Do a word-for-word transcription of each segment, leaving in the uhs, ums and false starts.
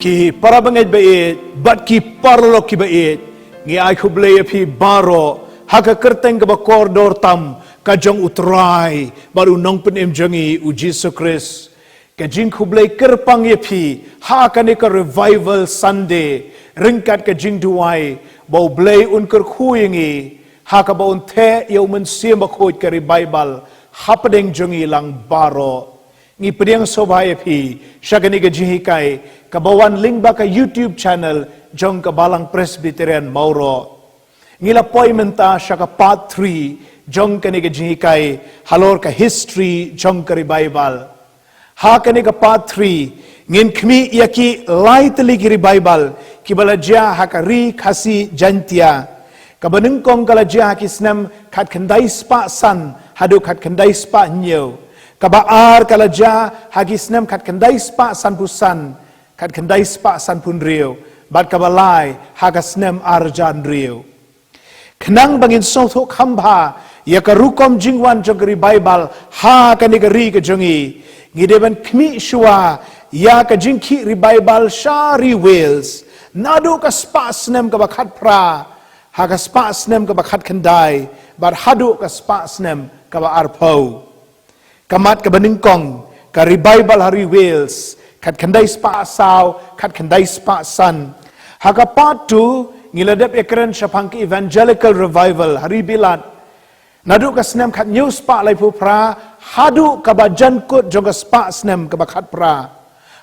Ki para bangeit ba ïeit bad ki paralok ki ba ïeit, ngi ai khublei ïa phi baroh ha ka kyrteng kaba kordor tam ka jong U Trai bad U Nongpynim jong ngi U Jisu Khrist. Ka jingkhublei kyrpang ïa phi ha kane ka Revival Sunday, ryngkat ka jingduwai ba U Blei un kyrkhu ïa ngi, ha kaba un theh ïa U Mynsiem Bakhuid ka Revival hapdeng jong ngi lang baroh. Ngi pdiang sngewbha ïa phi sha kane ka jinghikai kaba wan lyngba ka YouTube channel jong ka Balang Presbyterian Mawroh. Ngi la poi mynta sha ka part three jong kane ka jinghikai halor ka history jong ka Revival. Ha kane ka part three ngin khmih ïa ki lai tylli ki Revival kiba la jia ha ka Ri Khasi Jaiñtia. Kaba nyngkong ka la jia ha ki snem khatkhyndai spah san haduh khatkhyndai spah hynñiew. Kaba ar ka la jia ha ki snem khatkhyndai spah sanphew san, khatkhyndai spah sanphew hynriew, bad kaba lai ha ka snem ar hajar hynriew. Khnang ba ngin sngewthuh kham bha ïa ka rukom jingwan jong ka Revival ha kane ka ri ka jong ngi, ngi dei ban khmih shuwa ïa ka jingkhih Revival sha ri Wales, naduh ka spah snem kaba khatphra ha ka spah snem kaba khatkhyndai bad haduh ka spah snem kaba arphew. Ka mat kaba nyngkong, ka Revival ha ri Wales, khatkhyndai spah saw, khatkhyndai spah san. Ha ka part two ngi la dep ïakren shaphang ka Evangelical Revival ha ri Bilat, naduh ka snem khathynñiew spah laiphew phra haduh kaba jan kut jong ka spah snem kaba khatphra.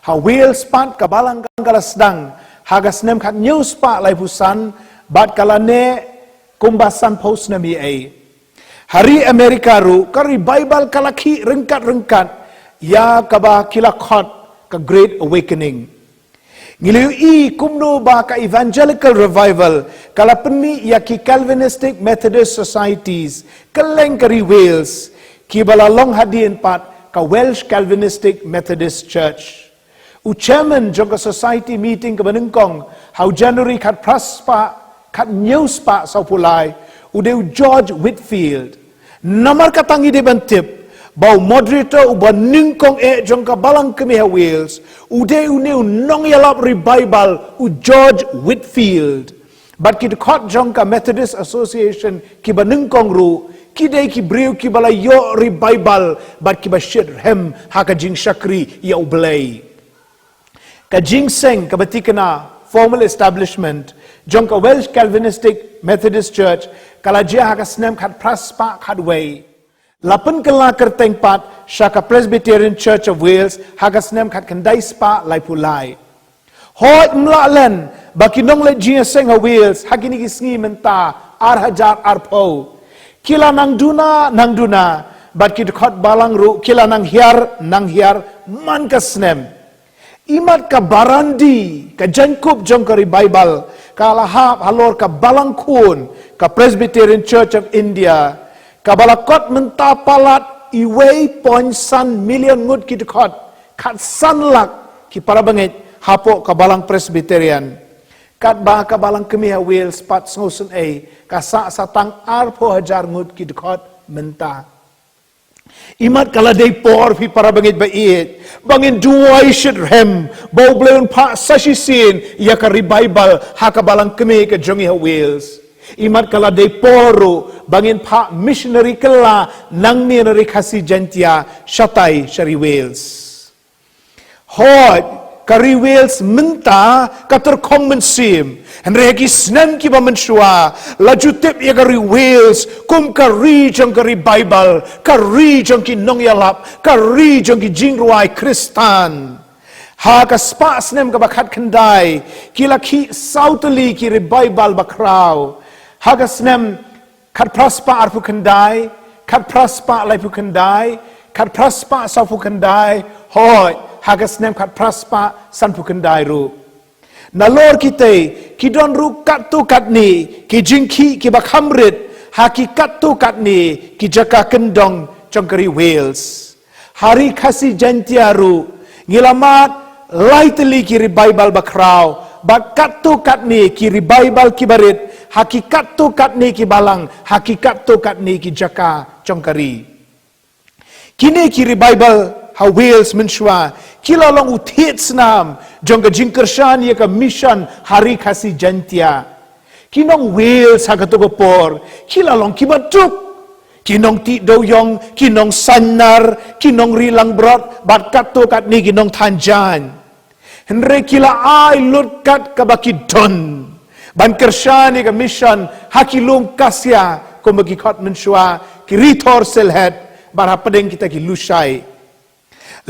Ha Wales pat ka balang ka la sdang ha ka snem khathynñiew spah laiphew san bad ka la neh kumba sanphew snem ïa ei. Ha ri America ruh ka Revival ka la khih ryngkat ryngkat ïa kaba ki la khot ka Great Awakening. Ngi la ïohi kumno ba ka Evangelical Revival ka la pynmih ïa ki Calvinistic Methodist Societies kylleng ka ri Wales, kiba la long hadien pat ka Welsh Calvinistic Methodist Church. U chairman jong ka society meeting kaba nyngkong ha u January khatphra spah, khathynñiew spah sawphew lai, u dei u George Whitefield. Namar kata ngi dei ban tip ba u moderator uba nyngkong eh jong ka Balang Kmie ha Wales u dei une u nongïalap Revival, u George Whitefield. Bad ki dkhot jong ka Methodist Association kiba nyngkong ruh ki dei ki briew kiba la ïoh Revival bad kiba shitrhem ha ka jingshakri ïa U Blei. Ka jingseng kaba thikna, formal establishment, jong ka Welsh Calvinistic Methodist Church ka la jia ha ka snem khatphra spah khatwei. La pynkylla kyrteng pat sha ka Presbyterian Church of Wales ha ka snem khatkhyndai spah laiphew lai. Hooid, ym lah len ba ki nongleit jingïaseng ha Wales ha kine ki sngi mynta ar hajar arphew ki la nang duna nang duna, bad ki dkhot balang ruh ki la nang hiar nang hiar man ka snem. Imat ka barandi, ka jaiñkup jong ka Revival ka la hap halor ka balang khun, ka Presbyterian Church of India, kaba la kot mynta palat uwei point san million ngut ki dkhot, khatsan lak ki para bangeit hapoh ka Balang Presbyterian. Katba ka Balang Kmie ha Wales pat sngewsynei ka sah sa tang arphew hajar ngut ki dkhot mynta. Imat ka la dei por, phi para bangeit ba ïeit, ba ngin duwai shitrhem ba U Blei un phah sa shisien ïa ka Revival ha ka Balang Kmie ka jong ngi ha Wales. Imat ka la dei por ruh ba ngin phah missionary kylla nang mih na ri Khasi Jaiñtia shatai sha ri Wales. Hooid, ka ri Wales mynta ka tyrkhong mynsiem, hynrei ha ki snem kiba mynshuwa la ju tip ïa ka ri Wales kum ka ri jong ka Revival, ka ri jong ki nongïalap, ka ri jong ki jingrwai Khristan. Ha ka spah snem kaba khatkhyndai ki la khih saw tylli ki Revival bakhraw. Ha ka snem khatphra spah arphew khyndai, khatphra spah laiphew khyndai, khatphra spah sawphew khyndai, hooid, ha ka snem khatphra spah sanphew khyndai ruh. Nalor kitei ki don ruh katto katne ki jingkhih kiba kham rit ha ki katto katne ki jaka kyndong jong ka ri Wales. Ha ri Khasi Jaiñtia ruh ngi la mad lai tylli ki Revival bakhraw bad katto katne ki Revival kiba rit ha ki katto katne ki balang, ha ki katto katne ki jaka jong ka ri. Kine ki Revival ha Wales mynshuwa, ki la long u thied snam jong ka jingkyrshan ïa ka mission ha Ri Khasi Jaintia. Ki nong Wales ha kato ka por ki la long kiba duk. Ki nongtih dewïong, ki nong Saiñnar, ki nong Ri Langbrot, bad katto katne ki nong Thainjaiñ. Hynrei ki la ai lut kat kaba ki don ban kyrshan ïa ka mission ha ki lum Kasia, kumba ki khot mynshuwa, ki Ri Thor Sylhet, bad hapdeng kita ki Lushai.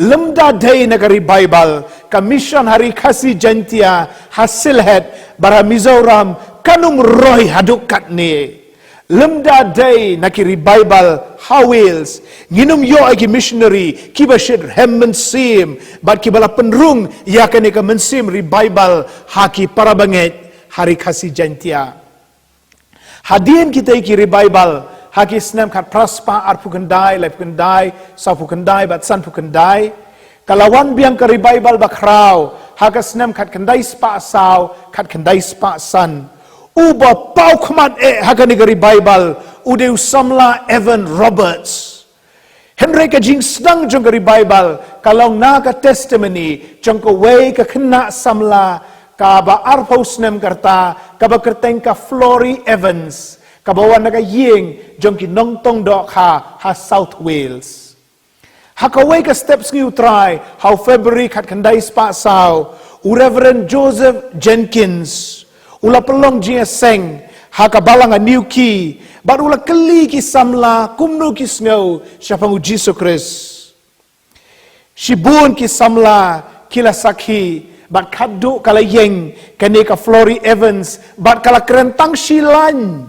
Lymda dei na ka revival, ka mission ha Ri Khasi Jaintia, ha Sylhet bad ha Mizoram kan ym roi haduh katne. Lymda dei na ki revival ha Wales, ngin ym ïoh ïa ki missionary kiba shitrhem mynsiem bad kiba la pynrung ïa kane ka mynsiem revival ha ki para bangeit ha Ri Khasi Jaintia. Hadien kita ki revival ha ki snem khatphra spah arphew khyndai, laiphew khyndai, sawphew khyndai bad sanphew khyndai, ka la wan biang ka revival bakhraw ha ka snem khatkhyndai spah saw, khatkhyndai spah san. Uba paw khmat eh ha kane ka revival u dei u samla Evan Roberts. Hynrei ka jingsdang jong ka revival ka long na ka testimony jong kawei ka khynnah samla kaba arphew snem ka rta, kaba kyrteng ka Florrie Evans, kaba wan na ka ïing jong ki nongtong dohkha ha South Wales. Ha kawei ka step sngi U Trai, ha u February khatkhyndai spah saw, u Reverend Joseph Jenkins u la pynlong jingïaseng ha ka balang ha Newquay bad u la kylli ki samla kumno ki sngew shaphang U Jisu Khrist. Shibun ki samla ki la sakhi bad khatduh ka la ïeng kane ka Florrie Evans bad ka la kren tang shi lain: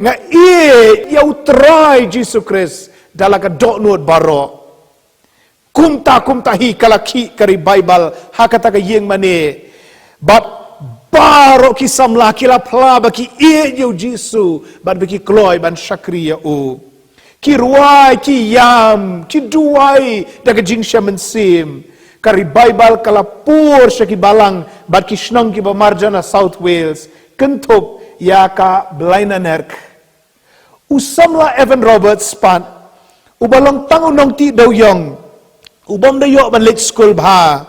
Nga ïeit ïa U Trai Jisu Khrist da la ka dohnud baroh. Kumta kumta hi ka la khih ka revival ha kata ka ïing mane. Bad baroh ki samla ki la phla ba ki ïeit ïa U Jisu bad ba ki kloi ban shakri ïa u. Ki rwai, ki ïam, ki duwai da ka jingshem mynsiem. Ka revival ka la pur sha ki balang bad ki shnong kiba marjan ha South Wales, kynthup ïa ka Blaenau Nerch. U samla Evan Roberts pat, uba long tang u nongtih dewïong, u bym da ïoh ban leit skul bha,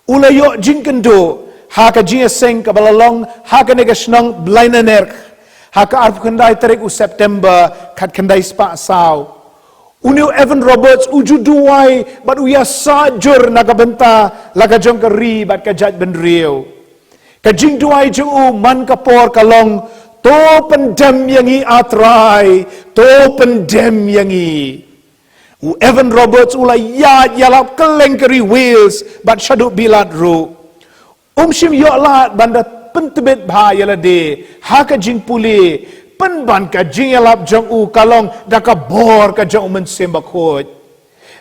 u la ïoh jingkynduh ha ka jingïaseng kaba la long ha kane ka shnong Blaenau Nerch ha ka arphew khyndai tarik u September khatkhyndai spah saw. Une u Evan Roberts u ju duwai bad u ïasaid jur na ka bynta la ka jong ka ri bad ka jaitbynriew. Ka jingduwai jong u man ka por ka long: To pyndem ïa ngi, A Trai, to pyndem ïa ngi. U Evan Roberts u la ïaid ïalap kylleng ka ri Wales bad shaduh Bilat ruh. Um shym ïoh lad ban da pyntbit bha ïa lade ha ka jingpule, pynban ka jingïalap jong u ka long da ka bor ka jong U Mynsiem Bakhuid.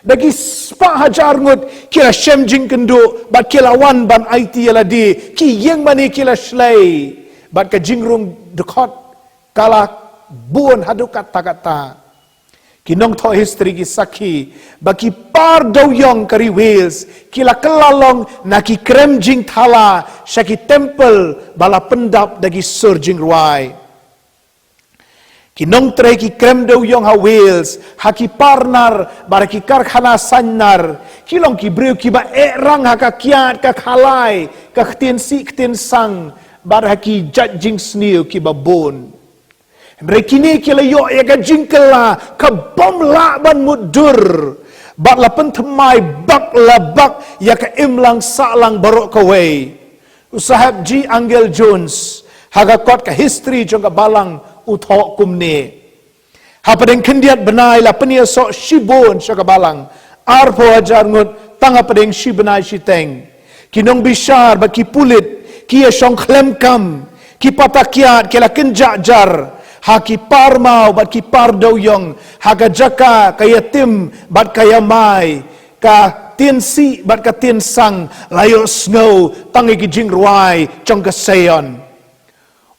Da ki spah hajar ngut ki la shem jingkynduh bad ki la wan ban aiti ïa lade, ki ïing mane ki la shlei bad ka jingrung dkhot ka la bun haduh katta katta. Ki nongthoh history ki sakhi ba ki par dewïong ka ri Wales ki la kylla long na ki krem jingthala sha ki temple ba la pyndap da ki sur jingrwai. Ki nongtrei ki krem dewïong ha Wales, ha ki parnar bad ha ki karkhana saiñnar, ki long ki briew kiba eh rang ha ka kiad ka khalai, ka ktien sih ktien sang, bad ha ki jait jingsniew kiba bun. Hynrei kine ki la ïoh ïa ka jingkylla ka bym lah ban mutdur bad la pynthymmai bak la bak ïa ka imlang sahlang baroh kawei. U Saheb G. Angell Jones ha ka kot ka history jong ka balang u thoh kumne: Hapdeng khyndiat bnai la pynïasoh shibun sha ka balang, arphew hajar ngut tang hapdeng shi bnai shiteng. Ki nongbishar bad ki pulit ki ïashong khlem kam, ki pata kiad ki la kynjah jar ha ki par maw bad ki par dewïong, ha ka jaka ka ïatim bad ka ïamai, ka ktien sih bad ka ktien sang la ïohsngew tang ïa ki jingrwai jong ka Seion.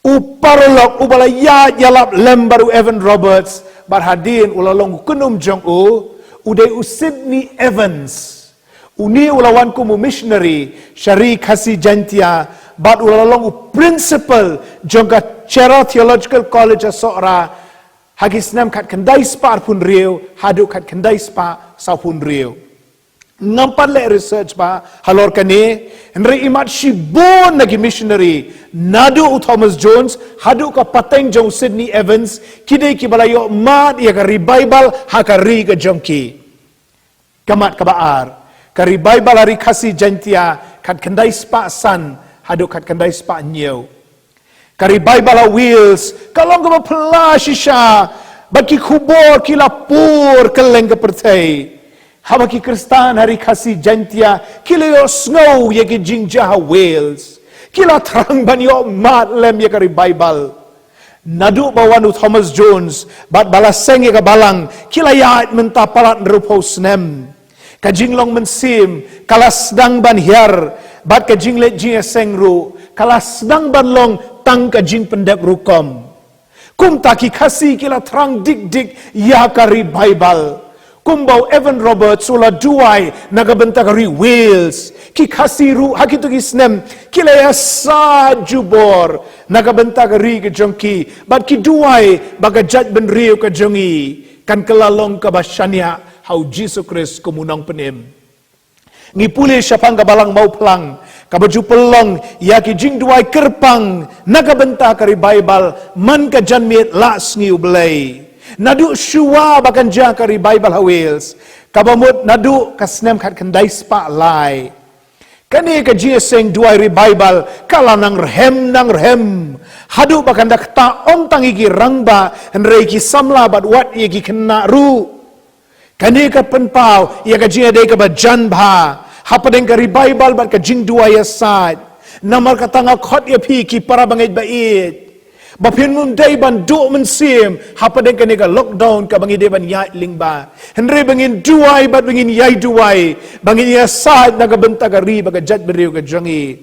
U paralok uba la ïaid ïalap lem bad u Evan Roberts bad hadien u la long u kynum jong u, u dei u Sidney Evans. Une u la wan kum u missionary sha ri Khasi Jaintia bad u la long u principal jong ka Cherra Theological College ha Sohra ha ki snem khatkhyndai spah arphew hynriew haduh khatkhyndai spah sawphew hynriew. Ngam pat leh research bha halor kane, hynrei imat shibun na ki missionary, naduh u Thomas Jones haduh ka pateng jong u Sidney Evans, ki dei kiba la ïoh mad ïa ka revival ha ka ri ka jong ki. Ka mat kaba ar, ka revival ha ri Khasi Jaintia khatkhyndai spah san haduh khatkhyndai spah hynñiew. Ka revival ha Wales ka long kaba phylla shisha, bad ki khubor ki la pur kylleng ka pyrthei. Haba ki Khristan ha ri Khasi Jaintia ki la ïohsngew ïa ki jingjia ha Wales, ki la thrang ban ïoh mad lem ïa ka revival. Naduh ba wan u Thomas Jones bad ba la seng ïa ka balang, ki la ïaid mynta palat hynriewphew snem. Ka jinglong mynsiem ka la sdang ban hiar, bad ka jingleit jingïaseng ruh ka la sdang ban long tang ka jingpyndep rukom. Kumta ki Khasi ki la thrang dik dik ïa ka revival. Kumba u Evan Roberts u la duwai na ka bynta ka ri Wales, ki Khasi ruh ha kito ki snem ki la ïasaid jubor na ka bynta ka ri ka jong ki, bad ki duwai ba ka jaitbynriew ka jong ngi kan kylla long kaba shaniah ha u Jisu Khrist kum u Nongpynim. Ngi pule shaphang ka balang Mawphlang, kaba ju pynlong ïa ki jingduwai kyrpang na ka bynta ka revival man ka janmiet la sngi U Blei. Naduh shuwa ba kan jia ka revival ha Wales, kaba mut naduh ka snem khatkhyndai spah lai. Kane ka jingïaseng duwai revival ka la nang rhem nang rhem, haduh ba kan da ktah ym tang ïa ki rangbah hynrei ki samla bad wat ïa ki khynnah ruh. Kane ka pynpaw ïa ka jingïadei kaba jan bha hapdeng ka revival bad ka jingduwai ïasaid. Namar kata nga khot ïa phi ki para bangeit ba ïeit, ba phin ym dei ban duh mynsiem hapdeng kane ka lockdown kaba ngi dei ban ïaid lyngba, hynrei ba ngin duwai bad ba ngin ïai duwai, ba ngin ïasaid na ka bynta ka ri bad ka jaitbynriew ka jong ngi.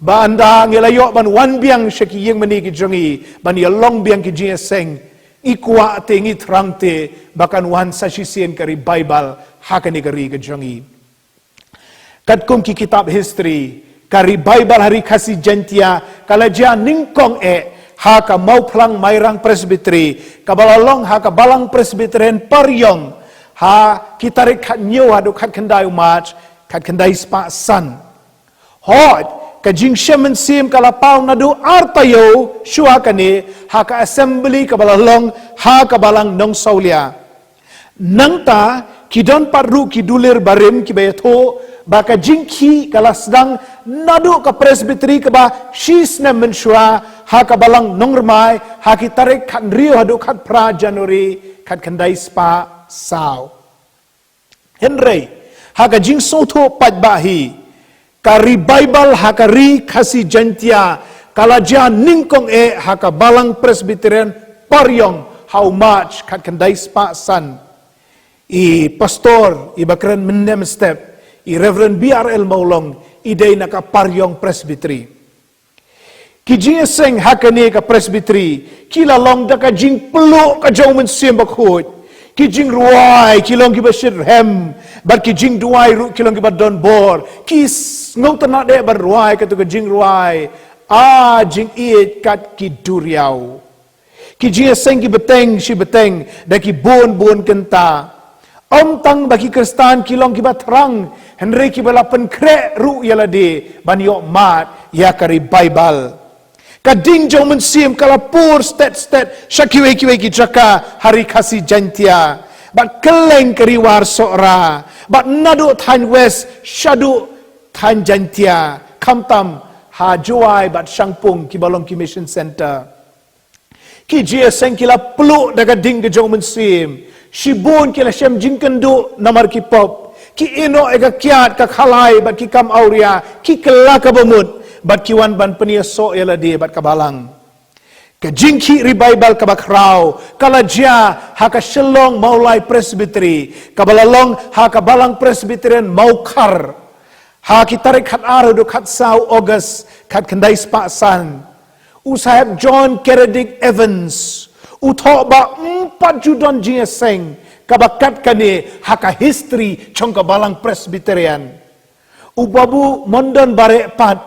Ba ynda ngi la ïoh ban wan biang sha ki ïingmane ki jong ngi ban ïalong biang ki jingïaseng, ngi kwah te, ngi thrang te ba kan wan sa shisien ka revival ha kane ka ri ka jong ngi. Katkum ki kitab history, ka revival ha ri Khasi Jaintia ka la jia nyngkong eh ha ka Mawphlang Mairang Presbytery, kaba la long ha ka Balang Presbyterian Pariong, ha ki tarik khathynñiew haduh khatkhyndai u March khatkhyndai spah san. Hooid, ka jingshem mynsiem ka la paw naduh ar taïew shuwa kane ha ka assembly kaba la long ha ka Balang Nongsawlia. Nangta ki don pat ruh ki dulir barim kiba ïathuh ba ka jingkhih ka la sdang naduh ka presbytery kaba shi snem mynshuwa ha ka Balang Nongrmai ha ki tarik khathynriew haduh khatphra January khatkhyndai spah saw. Hynrei ha ka jingsngewthuh paidbah hi, ka revival ha ka ri Khasi Jaintia ka la jia nyngkong eh ha ka Balang Presbyterian Pariong ha u March khatkhyndai spah san. I pastor iba kren mynne mynstep, i Reverend B R L Mawlong, i dei na ka Pariong Presbytery. Ki jingïaseng ha kane ka presbytery ki la long da ka jingpluh ka jong u Mynsiem Bakhuid. Ki jingrwai ki long kiba shitrhem, bad ki jingduwai ruh ki long kiba donbor. Ki sngewtynnad eh ban rwai kato ka jingrwai: A jingïeit kat ki duriaw. Ki jingïaseng ki bteng shi bteng da ki bun bun kynta. Ym tang ba ki Khristan ki long kiba thrang, hynrei kiba la pynkhreh ruh ïa lade ban ïoh mad ïa ka revival. Ka ding jong u Mynsiem ka la pur stet stet sha kiwei kiwei ki jaka ha ri Khasi Jaintia, bad kylleng ka Ri War Sohra, bad naduh thaiñ West shaduh thaiñ Jaintia, khamtam ha Jowai bad Shangpung kiba long ki mission centre. Ki jingïaseng ki la pluh da ka ding ka jong u Mynsiem. Shibun ki la shem jingkynduh namar ki pop. Ki ïehnoh ïa ka kiad ka khalai bad ki kam awria, ki kylla kaba mut, bad ki wan ban pynïasoh ïa lade bad ka Balang. Ka jingkhih revival kaba khraw ka la jia ha ka Shillong Mawlai Presbytery, kaba la long ha ka Balang Presbyterian Mawkhar, ha ki tarik khatar haduh khatsaw August khatkhyndai spah san. U Saheb John Keredec Evans u thoh ba ym pat ju don jingïaseng kaba kat kane ha ka history jong ka Balang Presbyterian. U Babu Mondon Bareh pat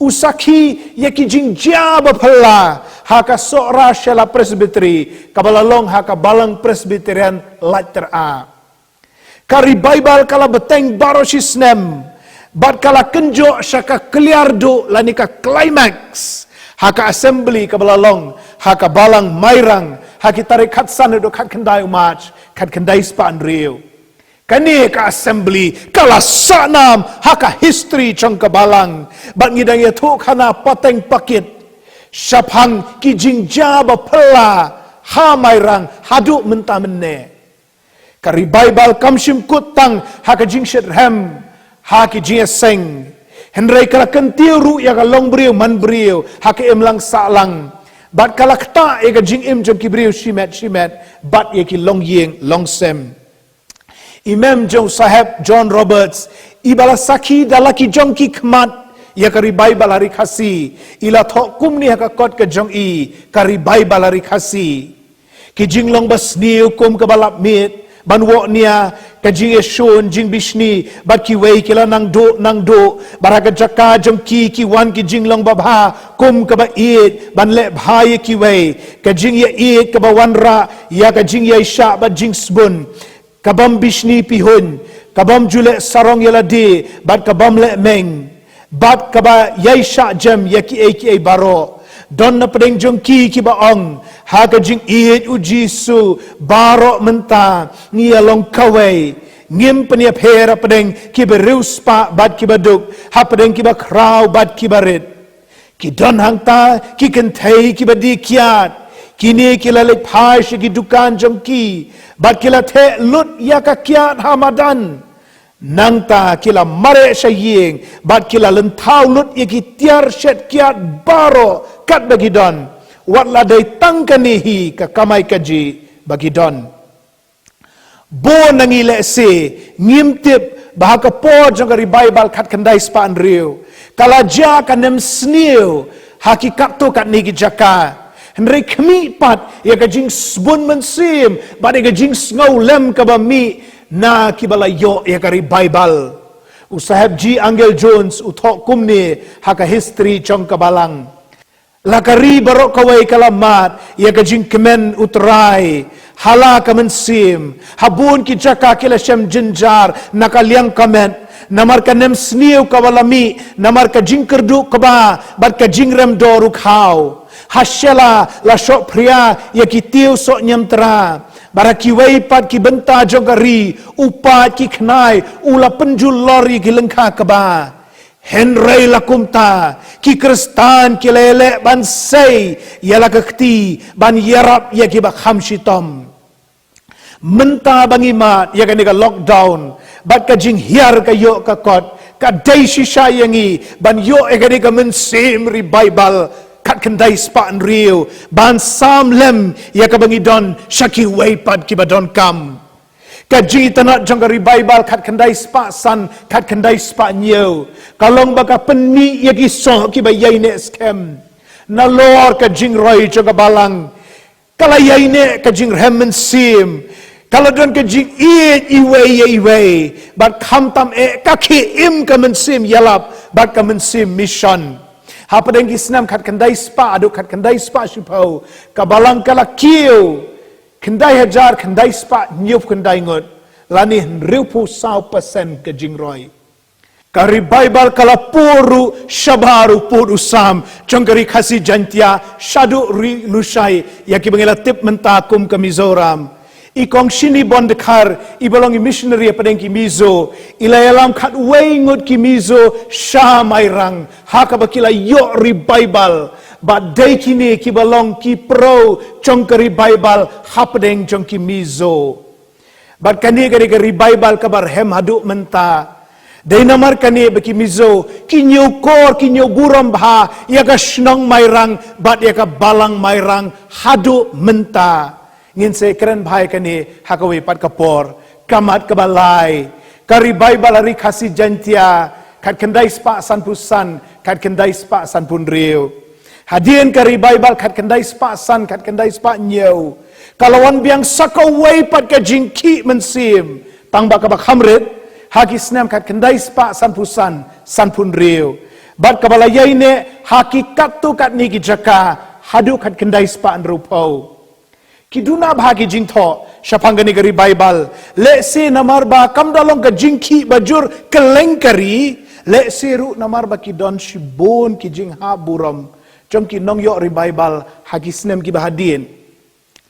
u sakhi ïa ki jingjia ba phylla ha ka Sohra Shella Presbytery, kaba la long ha ka Balang Presbyterian Laityra. Ka revival ka la bteng baroh shi snem, bad ka la kynjoh sha ka kliar duh lane ka climax ha ka assembly kaba la long ha ka Balang Mairang ha ki tarik khatsan haduh khatkhyndai u March khatkhyndai spah hynriew. Kane ka assembly ka la sahnam ha ka history jong ka Balang, bad ngi dang ïathuh khana pateng pakit shaphang ki jingjia ba phylla ha Mairang haduh mynta mynne. Ka revival kam shym kut tang ha ka jingshitrhem ha ki jingïaseng, hynrei ka la kyntiew ruh ïa ka longbriew manbriew ha ka imlang sahlang, bad ka la ktah ïa ka jingim jong ki briew shimet shimet bad ïa ki longïing longsem. I mem jong u Saheb John Roberts, iba la sakhi da la ki jong ki khmat ïa ka revival ha ri Khasi, i la thoh kumne ha ka kot ka jong i, ka revival ha ri Khasi. Ki jinglong basniew kum kaba lap miet ban woh nia, ka jingïashun jingbishni bad kiwei ki la nang duh nang duh, bad ha ka jaka jong ki ki wan ki jinglong babha kum kaba ïeit ban leh bha ïa kiwei, ka jingïaieit kaba wanrah ïa ka jingïaishah bad jingsbun, ka bym bishni pihuiñ, ka bym ju leh sarong ïa lade, bad ka bym leh meng, bad kaba ïaishah jem ïa kiei kiei baroh. Don na pdeng jong ki kiba ong, ha ka jingïeit u Jisu baroh mynta ngi ïa long kawei. Ngim pynïapher hapdeng kiba riewspah bad kiba duk, hapdeng kiba khraw bad kiba rit. Ki don hangta ki kynthei kiba die kiad, kine ki la leit phai sha ki dukan jong ki, bad ki la theh lut ïa ka kiad ha madan. Nangta ki la mareh sha ïing bad ki la lynthaw lut ïa ki tiar shet kiad baroh katba ki don. Wat la dei tang kane hi ka kamai kajih ba ki don. Bun na ngi lehse ngim tip ba ha ka por jong ka revival khatkhyndai spah hynriew ka la jia ka nemsniew ha ki katto katne ki jaka. Hynrei khmih pat ïa ka jingsbun mynsiem bad ïa ka jingsngewlem kaba mih na kiba la ïoh ïa ka revival. U Saheb G. Angel Jones u thoh kumne ha ka history jong ka Balang. La ka ri baroh kawei ka la mad ïa ka jingkmen U Trai ha la ka mynsiem. Ha bun ki jaka ki la shem jynjar na ka liang ka met, namar ka nemsniew kaba la mih, namar ka jingkyrduh kba bad ka jingrem dor u khaw. Ha Shella la shoh phria ïa ki tiew soh niamtra, bad ha kiwei pat ki bynta jong ka ri u paid ki khnai u la pynjulor ïa ki lyngkha kba. Hynrei la kumta ki Khristan ki la ïaleh ban sei ïa la ka kti ban ïarap ïa kiba kham shitom. Mynta ba ngi mad ïa kane ka lockdown bad ka jinghiar ka ïoh ka kot, ka dei shisha ïa ngi ban ïoh ïa kane ka mynsiem revival khatkhyndai spah hynriew, ban sam lem ïa kaba ngi don sha kiwei pat kiba donkam. Ka jingitynnad jong ka revival khatkhyndai spah san khatkhyndai spah hynñiew ka long ba ka pynmih ïa ki soh kiba ïaineh skhem. Nalor ka jingroi jong ka Balang ka la ïaineh ka jingrhem mynsiem, ka la don ka jingïeit iwei ïa iwei, bad khamtam eh ka khie im ka mynsiem ïalap bad ka mynsiem mission. Hapdeng ki snem khatkhyndai spah haduh khatkhyndai spah shiphew, ka Balang ka la kiew khyndai hajar khyndai spah hynñiewphew khyndai ngut, lane hynriewphew saw percent ka jingroi. Ka revival ka la pur ruh shabar u pud u sam jong ka Ri Khasi Jaiñtia shaduh Ri Lushai, ïa kiba ngi la tip mynta kum ka Mizoram. I Kong Shini Bondakhar iba long i missionary hapdeng ki Mizo, i la ïalam khatwei ngut ki Mizo sha Mairang ha kaba ki la ïoh revival. Bad dei kine kiba long ki pro jong ka revival hapdeng jong ki Mizo. Bad kane ka dei ka revival kaba rhem haduh mynta. Dei namar kane ba ki Mizo ki ñiew kor ki ñiew burom bha ïa ka shnong Mairang bad ïa ka Balang Mairang haduh mynta. Ngin sa kren bha ïa kane ha kawei pat ka por. Ka mat kaba lai, ka revival ha Ri Khasi Jaiñtia khatkhyndai spah sanphew san khatkhyndai spah sanphew hynriew. Hadien ka revival khatkhyndai spah san khatkhyndai spah hynñiew, ka la wan biang sa kawei pat ka jingkhih mynsiem, tang ba kaba kham rit, ha ki snem khatkhyndai spah sanphew san sanphew hynriew, bad kaba la ïaineh ha ki katto katne ki jaka haduh khatkhyndai spah hynriewphew. Ki duna bha ki jingthoh shaphang kane ka revival. Lehse namar ba kam da long ka jingkhih bajur kylleng ka ri, lehse ruh namar ba ki don shibun ki jinghap burom jong ki nongïoh revival ha ki snem kiba hadien.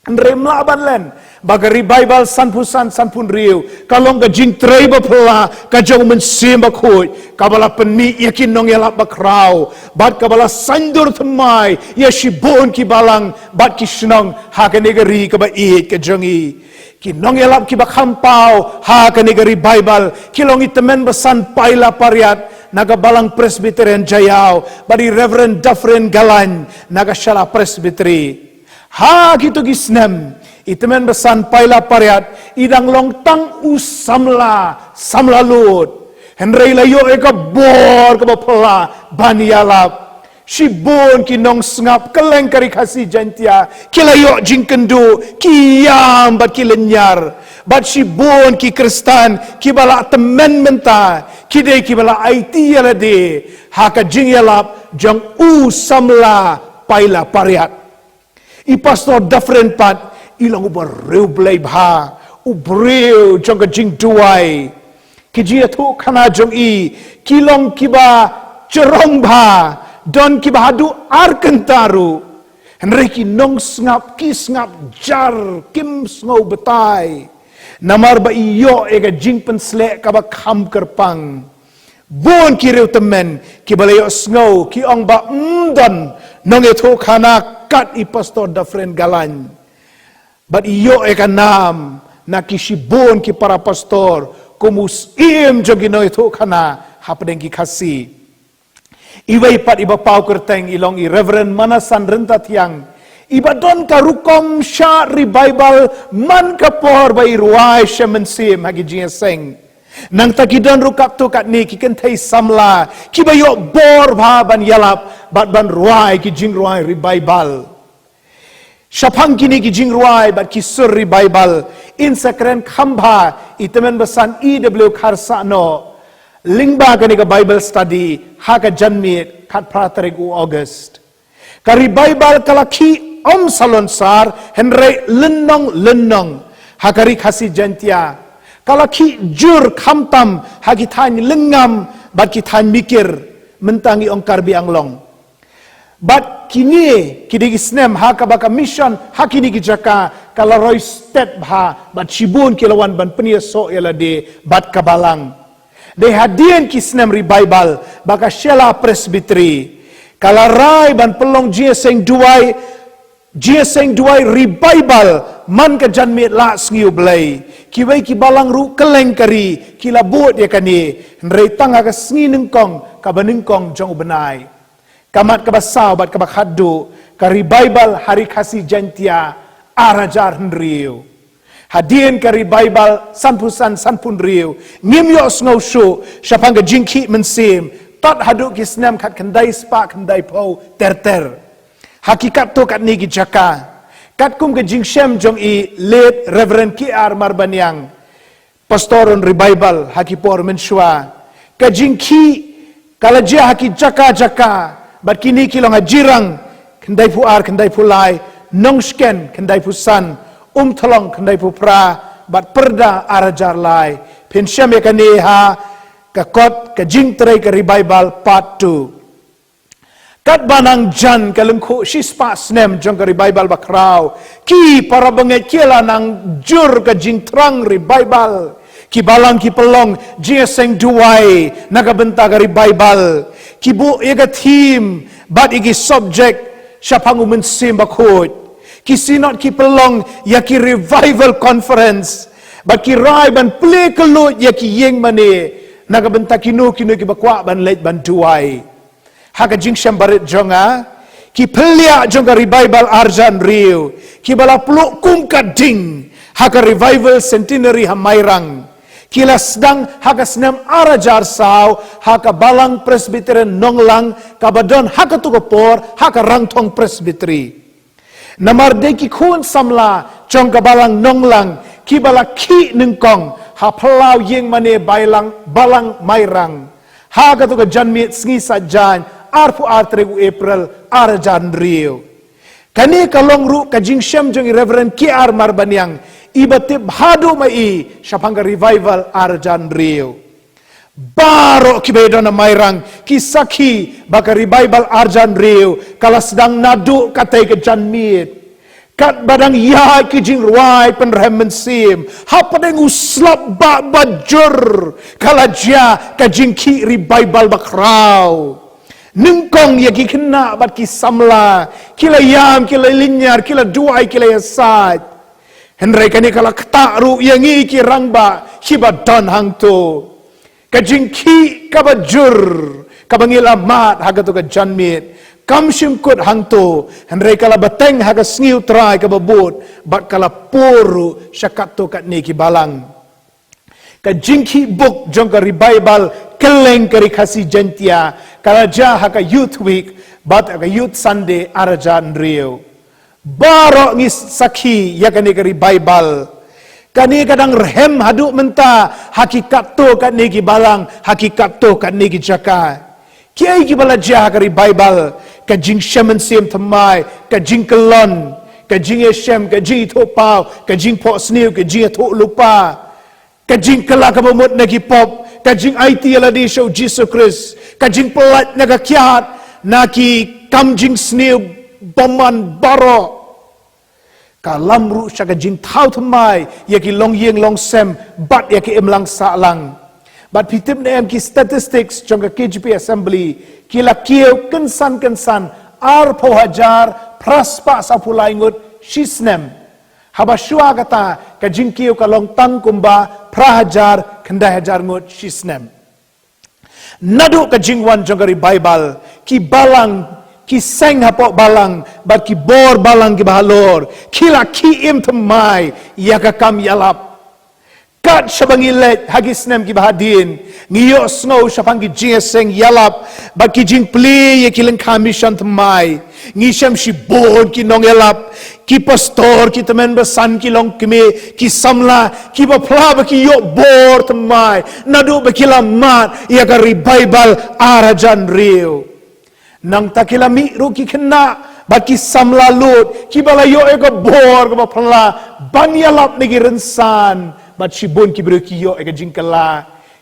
Hynrei ym lah ban len ba ka revival sanphew san sanphew hynriew ka long ka jingtrei baphylla ka jong U Mynsiem Bakhuid, kaba la pynmih ïa ki nongïalap bakhraw bad kaba la saiñdur thymmai ïa shibun ki balang bad ki shnong ha kane ka ri kaba ïeit ka jong i. Ki nongïalap kiba kham paw ha kane ka revival ki long i Tymmen Basan Paila Pariat na ka Balang Presbyterian Jaïaw bad i Reverend Dufferin Galain na ka Shala Presbytery. Ha kito ki snem, i Tymmen Basan Paila Pariat i dang long tang u samla, samla lud. Hynrei la ïoh ïa ka bor kaba phylla ban ïalap. Shibun ki nongsngap kylleng ka Ri Khasi Jaiñtia ki la ïoh jingkynduh, ki ïam bad ki lynñiar. Bad shibun ki Khristan kiba la tymmen mynta ki dei kiba la aiti ïa lade ha ka jingïalap jong u samla Paila Pariat. I Pastor Dufferin pat i long uba riewblei bha, u briew jong ka jingduwai. Ki jingïathuhkhana jong i ki long kiba jrong bha, don kiba haduh ar kynta ruh. Hynrei ki nongsngap ki sngap jar, kim sngew batai. Namar ba i ïoh ïa ka jingpynsleh kaba kham kyrpang. Bun ki riewtymmen kiba la ïohsngew ki ong ba ym don nongïathuhkhana kat i Pastor Dufferin Galain. Bad i ïoh ïa ka nam na ki shibun ki para pastor kum u syiem jong ki nongïathuhkhana hapdeng ki Khasi. Iwei pat iba paw kyrteng i long i Reverend Manasan Ryntathiang, iba don ka rukom shad revival man ka por ba i rwai shem mynsiem ha ki jingïaseng. Nangta ki don ruh katto katne ki kynthei samla kiba ïoh bor bha ban ïalap bad ban rwai ki jingrwai revival. Shaphang kine ki jingrwai bad ki sur revival, in sa kren kham bha i Tymmen Basan E W Kharsahnoh lyngba kane ka Bible study ha ka janmiet khatphra tarik u August. Ka revival ka la khih ym salonsar, hynrei lynnong lynnong ha ka Ri Khasi Jaiñtia. Ka la khih jur khamtam ha ki thaiñ Lyngngam bad ki thaiñ Mikir, mynta ngi ong Karbi Anglong. Bad kine ki dei ki snem ha kaba ka mission ha kine ki jaka ka la roi stet bha, bad shibun ki la wan ban pynïasoh ïa lade bad ka balang. Dei hadien ki snem revival ba ka Shella Presbytery ka la rai ban pynlong jingïaseng duwai, jingïaseng duwai revival man ka janmiet la sngi U Blei. Kiwei ki balang ruh kylleng ka ri ki la bud ïa kane, hynrei tang ha ka sngi nyngkong kaba nyngkong jong u bnai. Ka mat kaba saw bad kaba khatduh ka revival ha Ri Khasi Jaiñtia ar hajar hynriew. Hadien ka revival sanphew san sanphew hynriew ngim ïohsngew shuh shaphang ka jingkhih mynsiem tad haduh ki snem khatkhyndai spah khyndaiphew ter ter. Ha ki katto katne ki jaka, katkum ka jingshem jong i Late Reverend K R Marbaniang, Pastor on Revival ha ki por mynshuwa, ka jingkhih ka la jia ha ki jaka jaka, bad kine ki long ha Jirang khyndaiphew ar khyndaiphew lai, Nongshken khyndaiphew san, Umthlong khyndaiphew phra, bad Pyrda ar hajar lai. Phin shem ïa kane ha ka kot Ka Jingtrei ka Revival Part two. Katba nang jan ka lyngkhuh shispah snem jong ka revival bakhraw, ki para bangeit ki la nang jur ka jingthrang revival. Ki balang ki pynlong jingïaseng duwai na ka bynta ka revival. Ki buh ïa ka theme bad ïa ki subject shaphang U Mynsiem Bakhuid. Ki synod ki pynlong ïa ki revival conference bad ki rai ban plie kylluid ïa ki ïing mane na ka bynta kino kino kiba kwah ban leit ban duwai. Ha ka jingshem barit jong nga, ki phylla jong ka revival ar hajar hynriew kiba la pluh kum ka ding ha ka revival centenary ha Mairang, ki la sdang ha ka snem ar hajar saw ha ka Balang Presbyterian Nonglang kaba don ha kato ka por ha ka Rangthong Presbytery. Namar dei ki khun samla jong ka Balang Nonglang kiba la khih nyngkong ha phyllaw ïing mane Bailang, Balang Mairang ha kato ka janmiet sngi Saitjaiñ, arphew ar tarik u April ar hajar hynriew. Kane ka long ruh ka jingshem jong i Reverend K R Marbaniang, Iba tip haduh ma i shaphang ka revival arjan riew. Baroh kiba ïadon ha Mairang ki sakhi ba ka revival arjan riew ka la sdang naduh katei ka janmiet. Katba dang ïaid ki jingrwai pynrhem mynsiem hapdeng u slap ba bajur, ka la jia ka jingkhih revival bakhraw. Nyngkong ïa ki khynnah bad ki samla ki la ïam, ki la lynñiar, ki la duwai, ki la ïasaid. Hynrei kane ka la ktah ruh ïa ngi ki rangbah kiba don hangto. Ka jingkhih kaba jur kaba ngi la mad ha kato ka janmiet kam shym kut hangto, hynrei ka la bteng ha ka sngi U Trai kaba bud bad ka la pur ruh sha katto katne ki balang. Ka jingkhih buk jong ka revival kylleng ka Ri Khasi Jaiñtia ka la jia ha ka Youth Week bad ha ka Youth Sunday arjan riew. Baroh ngi sakhi ïa kane ka revival. Kane ka dang rhem haduh mynta ha ki katto katne ki balang, ha ki katto katne ki jaka. Kiei kiba la jia ha ka revival? Ka jingshem mynsiem thymmai, ka jingkyllon, ka jingïashem, ka jingïathuhpaw, ka jingphohsniew, ka jingïathuhlypa, ka jingkylla kaba mut na ki pop, ka jingaiti ïalade sha U Jisu Khrist, ka jingpyllait na ka kiad na ki kam jingsniew bymman baroh. Ka lam ruh sha ka jingthaw thymmai ïa ki longïing longsem bad ïa ki imlang sahlang. Bad phi tip ne em, ki statistics jong ka K J P Assembly ki la kiew kynsan kynsan arphew hajar phra spah saphew lai ngut shi snem. Haba shuwa kata ka jingkiew ka long tang kumba phra hajar khyndai hajar ngut shi snem. Naduh ka jingwan jong ka revival, ki balang, ki seng hapoh balang bad ki bor balang kiba halor ki la khih im thymmai ïa ka kam ïalap. Kat shaba ngi leit ha ki snem kiba hadien, ngi ïohsngew shaphang ki jingïaseng ïalap bad ki jingplie ïa ki lyngkha mission thymmai. Ngi shem shibun ki nongïalap, ki pastor, ki tymmen basan, ki longkmie, ki samla kiba phla ba ki ïoh bor thymmai naduh ba ki la mad ïa ka revival arjan riew. Nangta ki la mih ruh ki khynnah bad ki samla lud kiba la ïoh ïa ka bor kaba phla ban ïalap na ki rynsan, bad shibun ki briew ki ïoh ïa ka jingkylla.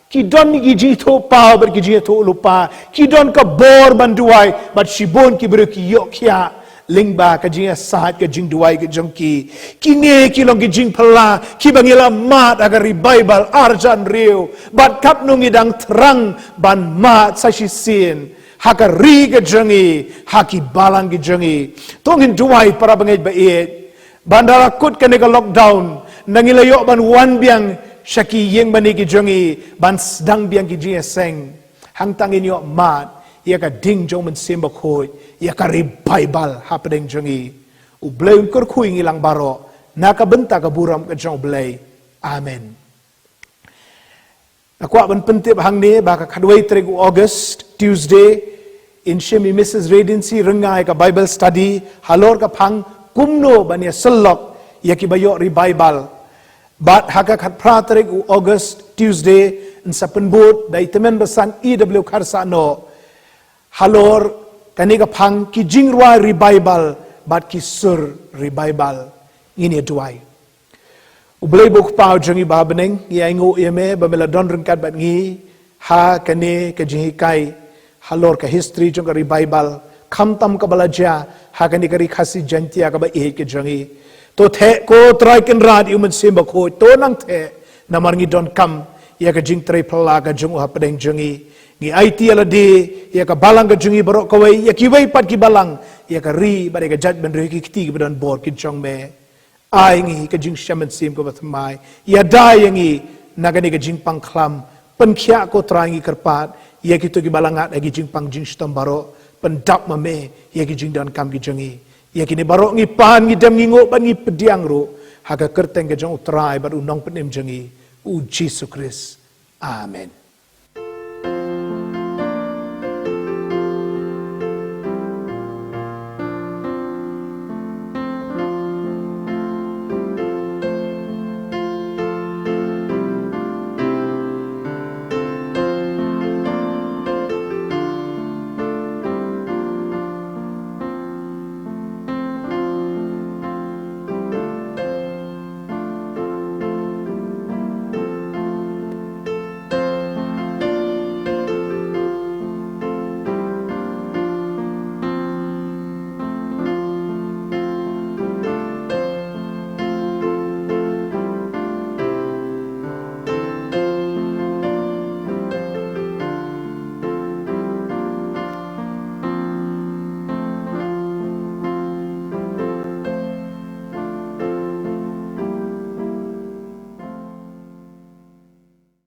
Ki don ki jingïathuhpaw bad ki jingïathuhlypa, ki don ka bor ban duwai, bad shibun ki briew ki ïoh khiah lyngba ka jingïasaid ka jingduwai ka jong ki. Kine ki long ki jingphylla kiba ngi la mad ha ka revival arjan riew, bad katno ngi dang thrang ban mad sa shisien ha ka ri ka jong ngi, ha ki balang ki jong ngi. To ngin duwai, para bangeit ba ïeit, ban da la kut kane ka lockdown, nangta ngi la ïoh ban wan biang sha ki ïing mane ki jong ngi ban sdang biang ki jingïaseng. Hangta ngin ïoh mad ïa ka ding jong U Mynsiem Bakhuid, ïa ka revival hapdeng jong ngi. U Blei un kyrkhu ïa ngi lang baroh na ka bynta ka burom ka jong U Blei. Amen. Nga kwah ban pyntip hangne ba ka khatwei tarik u August, Tuesday, in shim i Missus Regency Ryngai ka Bible study halor ka phang kumno ban ïasyllok ïa kiba ïoh revival. Bad ha ka khatphra tarik u August, Tuesday, yn sa pynbud da i tymmen basan E W Kharsahnoh halor kane ka phang, ki jingrwai revival bad ki sur revival. Ngin ïa duwai. U Blei ba u Kpa u jong ngi ba ha bneng, ngi ainguh ïa me ba me la don ryngkat bad ngi ha kane ka jinghikai halor ka history jong ka revival, khamtam kaba la jia ha kane ka Ri Khasi Jaiñtia kaba ïeit ka jong ngi. To theh ko Trai Kynrad ïa U Mynsiem Bakhuid, to nang theh, namar ngi donkam ïa ka jingtrei phylla ka jong u hapdeng jong ngi. Ngi aiti ïalade ïa ka balang ka jong ngi baroh kawei, ïa kiwei pat ki balang, ïa ka ri bad ïa ka jaitbynriew, ki kti kiba don bor ki jong me. Ai ngi ka jingshem mynsiem kaba thymmai. Ïada ïa ngi na kane ka jingpang khlam. Pynkhiah ko Trai, ngi kyrpad ïa kito kiba la ngat ha ki jingpang jingshitom baroh. Pyndap ma me ïa ki jingdonkam ki jong ngi. Ïa kine baroh ngi pan, ngi dem, ngi nguh bad ngi pdiang ruh ha ka kyrteng ka jong U Trai bad U Nongpynim jong ngi, U Jisu Khrist. Amen.